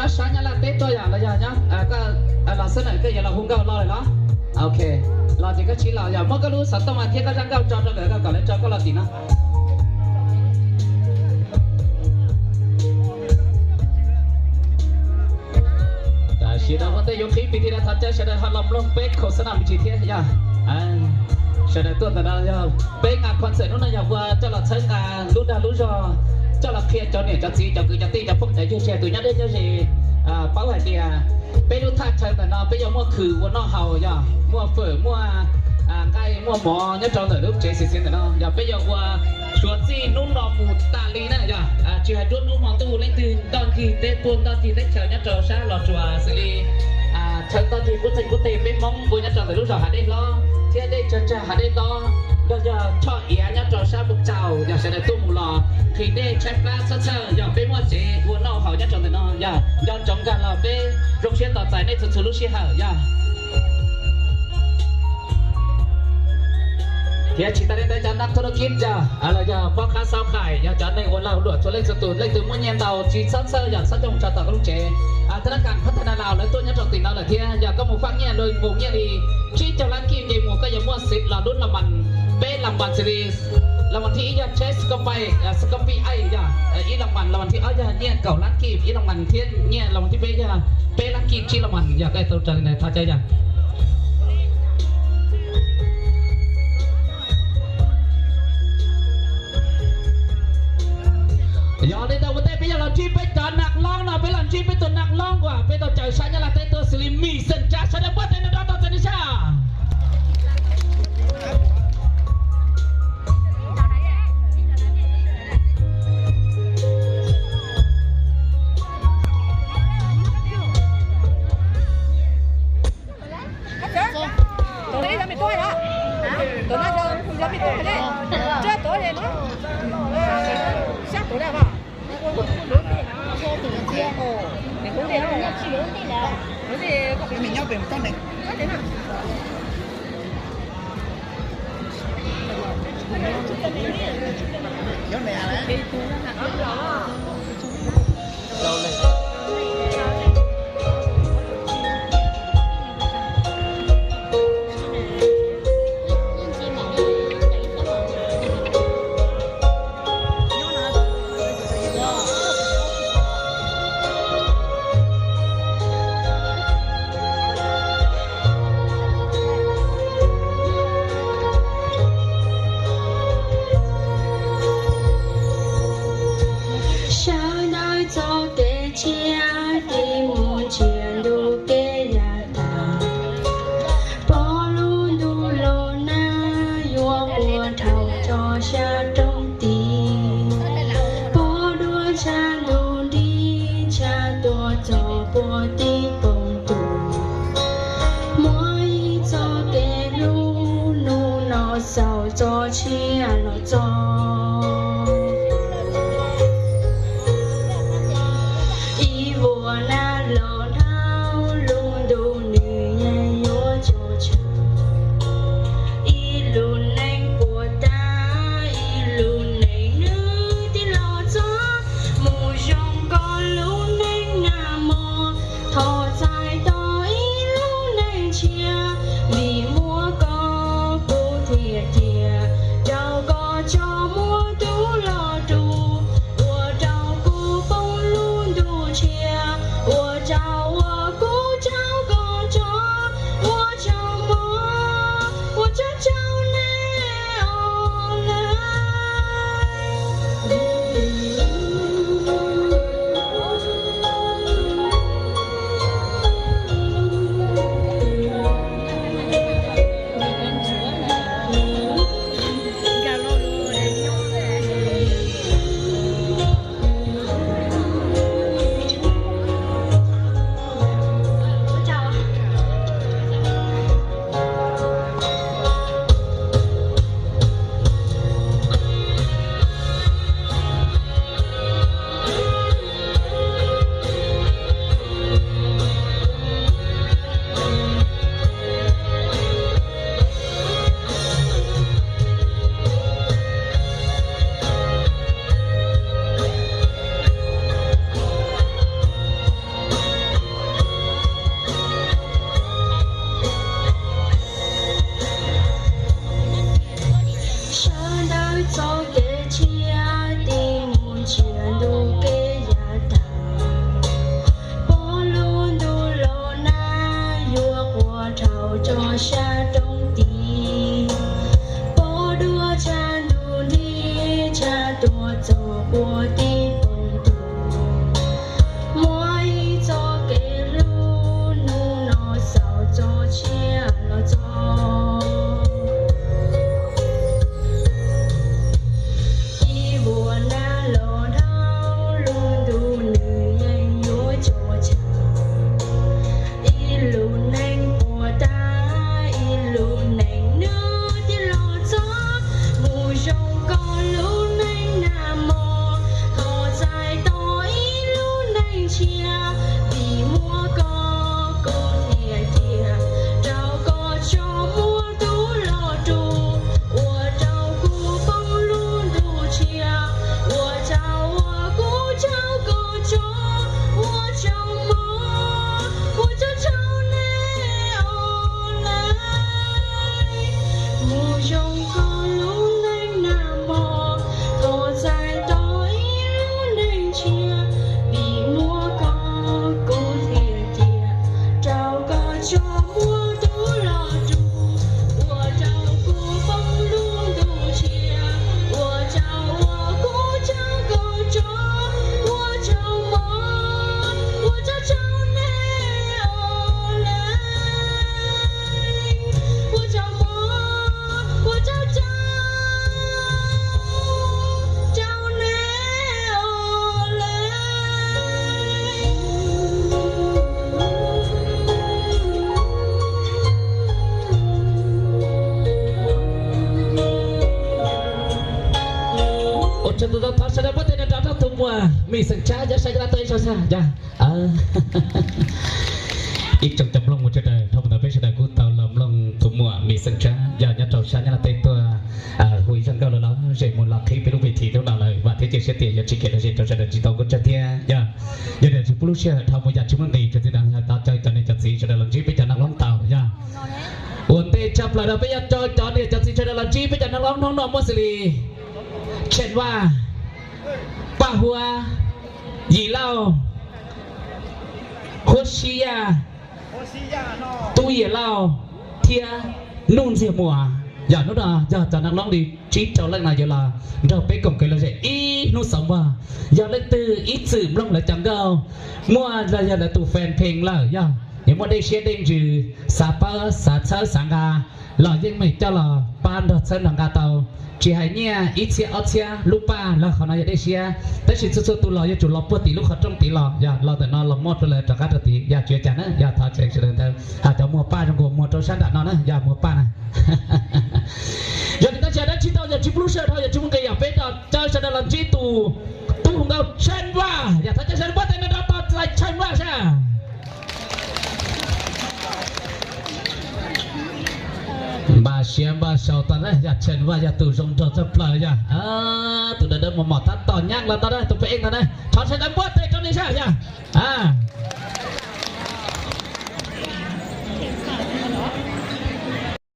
Sab Nyab Laj teb tuaj yom, los yog nyob, koj los xwb na, koj yuav los hu nkauj los lawm los? Ok, los ces koj tsis los yog muab koj lub xov tooj thiab koj zaj nkauj tso rau nkawd kom lawv tso koj los tim no. Tam sim no ua ntej yuav qhib pi thiab thov caw sawv daws ho los mloog peb khos xab nam me ntsis thiab yog. Sawv daws tuaj ntawm no yog peb nqa concert hnub no yog ua coj los txhawb nqa lub dag lub zog, coj los qhia cov niam cov txiv cov kwv cov tij cov phooj cov ywg tsis hais tus nyob deb nyob ze paub hais tias peb lub thaj chaw ntawm no peb yuav muaj khwm ua noj haus yog muaj fawm muaj nqaij muaj mov nyob rau ntawm lub tsev xiv xiv ntawm no yog peb yuav ua suav txij hnub no mus tas li na yog tsis hais nruab hnub hmo ntuj leej twg ntoj ncig teb puag ntoj ncig teb chaws nyob rau sab Los Tsuas xws li chaw ntoj ncig qub txeeg qub teg peb Hmoob ua nyob rau ntawm lub zos Hav Dej Hlob thiab dej tsag tsag Hav Dej Hlob, yog yog choj iav nyob rau sab Pub Tsaus yog sawv daws tuaj mus los nqhis dej tshaib plab txhawj txhawj yog peb muaj tsev ua noj haus nyob rau ntawm no yog nco ntsoov nkag los peb zoo siab tos txais nej txhua txhua lub sij hawm yog. Thiab tsis tas li ntawd cov nab thu rau kib yog los yog pob qab xauv qhaim yog cov neeg ua lag luam txhua leej txhua tus leej twg muaj nyiaj ntau tsis txhob txhawj yog txhob coj mus tso tom koj lub tsev. Thab lab kam phab thab na laus lawv tuaj nyob rau tim no lawm thiab yog koj mus faj nyiaj lawv mus nyiaj li tsib caug lab kib ces mus koj yuav muaj xim los lub las mas peb las mas xws li las mas thib ib yog chess scorpi ai yog ib las mas, las mas thib ob yog nyiaj kaum lab kib ib las mas thiab nyiaj las mas thib peb yog peb lab kib tsib las mas yog koj tau raws li ntawd thov caw yog. Yog li ntawd ua ntej peb yog los ntsib peb cov nas loob no peb los ntsib peb tus nas loob uas peb tau caw sab Nyab Laj teb tuaj xws li Mim Xeem Tsav sawv daws npuaj tes nrog rau tau txais nws sab. Sawv daws txoj kev tso sab roob tid, pov duab tshaj ntug nrig tshaj tuaj txog puag tim pob tw. Muaj ib txoj kev hlub hnub no xaus txoj sia los txog. Ib vuag nab los dhau lub ntuj nws yeej yuav tso tseg. Ib lub neej puas tas, ib lub neej nws thiaj los txog. Mus zoo koj lub neej nag hmo, thov txais tau ib lub neej tshiab, vim muaj koj kuv thiaj cia, rau koj tso muaj tub los rus, ua rau kuv poob lub ntuj tshiab, ua rau uas kuv tsaug koj tso, ua tsaug mog, ua tsaug tsaug nej os lawm. Mus zoo koj lub neej nag hmo, thov txais tau ib lub neej tshiab, vim muaj koj kuv thiaj cia, rau koj tso muaj tub los rus, ua rau kuv poob lub ntuj tshiab, ua rau uas kuv tsaug koj tso, ua tsaug mog, ua tsaug tsaug nej os lawm. Ua tsaug mog, ua tsaug tsaug, tsaug nej os lawm. Ua tsaug tus tau thov sawv daws npuab tes nrog rau tus muam Mim Xeem Tsab, yog saib cov laj tuaj ib zaug xwb yog. Ib tsoom cov mloog mus sawv daws, dhau mus ntawd peb sawv daws kuj tau los mloog tus muam Mim Xeem Tsab yog nyob rau sab Nyab Laj teb tuaj hu ib zaj nkauj los lom zem mus los qhib peb lub ves this hnub no lawm. Vam thiab cia siab tias yuav tsis kev lom zem rau sawv daws tsis tau nkauj tsawg thiab yog. Yog tias tsis pub lub sij hawm dhau mus yam tsis muaj nqis, tsuas txiv tau caw cov niam cov txiv sawv daws los ntsib peb cov neeg hlob tau yog. Ua ntej tshaj plaws no peb yuav caw cov niam cov txiv sawv daws los ntsib peb cov neeg hlob hnub no muaj xws li Tsheej Vaj, Paj Huab, Yim Lauj, Huab Sib Yaj, Tub Yim Lauj thiab Nuj Ntxiag Muas. Yog hnub no yog cov neeg hlob li tsib rau leej no yuav los nrog peb koom kev lom zem ib hnub xaus npog. Yog leej twg ib txwm mloog lawv cov nkauj muaj los yog lawv tus fan page lawm yog, yuav muaj dej siab dej ntsws xav pab xav txhawb xav nqa los yeej meem coj los pab nrog txhawb nrog nqa tau. Tsis hais nyiaj ib txhiab ob txhiab lub paj los qhov no yog dej siab, tab sis txhua txhua tus los yuav tsum los puag tim lub qhov rooj tid los yog los ntawm no los muaj rau lawv rov qab rau tid yog tsis ua cas na yog thov tseem sawv daws ntawd hais cov muag paj zoo nkaus muag rau sab nram no na yog muag paj na. Yog li tab sis dab tsi tau yog tsis pub lub sij hawm dhau yog tsis muaj nqis yog peb caw sawv daws los ntsib tus tub hu nkauj Tsheej Vaj yog thov caw sawv daws npuab tes nrog rau tus txais Tsheej Vaj sab. Npaj siab npaj xyaum tau na yog Tsheej Vaj yog tus zoo nraug tshaj plaws yog tus dawb dawb mos mos tab tom nyaab los tau na tus peb eej tau na thov sawv daws npuab tes rau nws sab yog.